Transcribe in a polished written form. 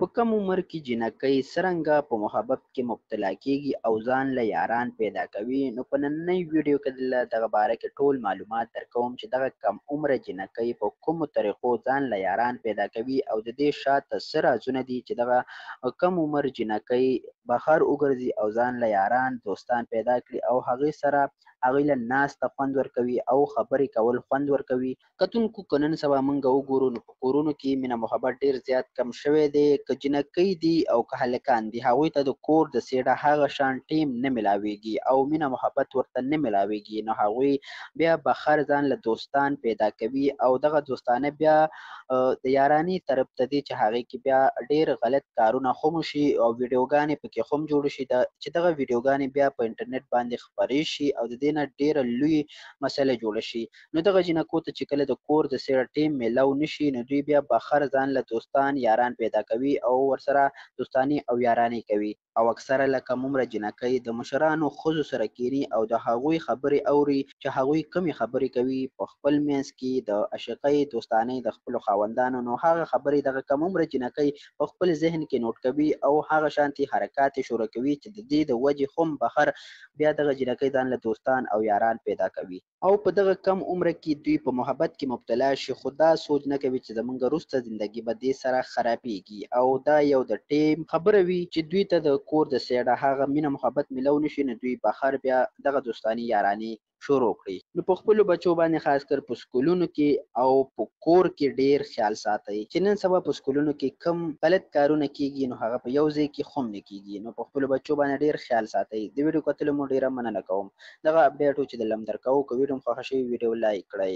په کم عمر کې جینکۍ څرنګه په محبت کې مبتلا کیږي او ځان له یاران پیدا کوي؟ نو په نننۍ ویډیو کې دله دغه باره کې ټول معلومات درکوم چې دغه کم عمره جینکۍ په کومو طریقو ځان له یاران پیدا کوي او د دې شاته څه رازونه دي چې دغه کم عمر جینکۍ بهر وګرځي او ځان له یاران دوستان پیدا کړي او هغې سره هغوی له ناسته خوند ورکوي او خبرې کول خوند ورکوي. کتونکو که نن سبا مونږ وګورو نو په کورونو کې مینه محبت ډیر زیات کم شوی دی. که جینکۍ دي او که هلکان دي، هغوی ته د کور د سیډه هغه شان ټیم نه ملاویږي او مینه محبت ورته نه ملاویږي، نو هغوی بیا بخر ځان له دوستان پیدا کوي او دغه دوستانه بیا د یارانې طرف ته دي چې هغې کې بیا ډیر غلط کارونه هم وشي او ویډیوګانې پکې هم جوړ شي، چې دغه ویډیوګانې بیا په انټرنیټ باندې خپرې شي او د دې نه ډیره لوی مسله جوړه شي. نو دغه جینکو ته چې کله د کور د سیړه ټیم میلاو نشي نو دوی بیا بخر ځان له دوستان یاران پیدا کوي او ورسره دوستاني او یارانې کوي. او اکثره له کم عمره جینکۍ د مشرانو ښځو سره کیني او د هغوی خبرې اوري چې هغوی کومې خبرې کوي په خپل منځ کې د عاشقۍ دوستانۍ د خپلو خاوندانو، نو هغه خبرې دغه کم عمره جینکۍ په خپل ذهن کې نوټ کوي او هغه شانتي حرکات یې شروع کوي چې د دې د وجې هم بهر بیا دغه جینکۍ ځان له دوستان او یاران پیدا کوي. او په دغه کم عمر کې دوی په محبت کې مبتلا شي، خو دا سوچ نه کوي چې زمونږ وروسته زندګي به دې سره خرابیږي او دا یو د ټیم خبره وي چې دوی ته د کور د سیډه هغه مینه محبت ملو نشي، نو دوی بهر بیا دغه دوستاني یارانې شروع کړي. نو په خپلو بچو باندې خاص کر په سکولونو کې او په کور کې ډیر خیال ساتئ چې نن سبا په سکولونو کې کم غلط کارونه کیږي نو هغه په یو ځای کې هم نه کیږي، نو په خپلو بچو باندې ډیر خیال ساتئ. د ویډیو کتلو مو ډیره مننه کوم. دغه اپډیټ و چې د لم درکو. که ویډیو مو خوښه شوې ویډیو لایک کړئ.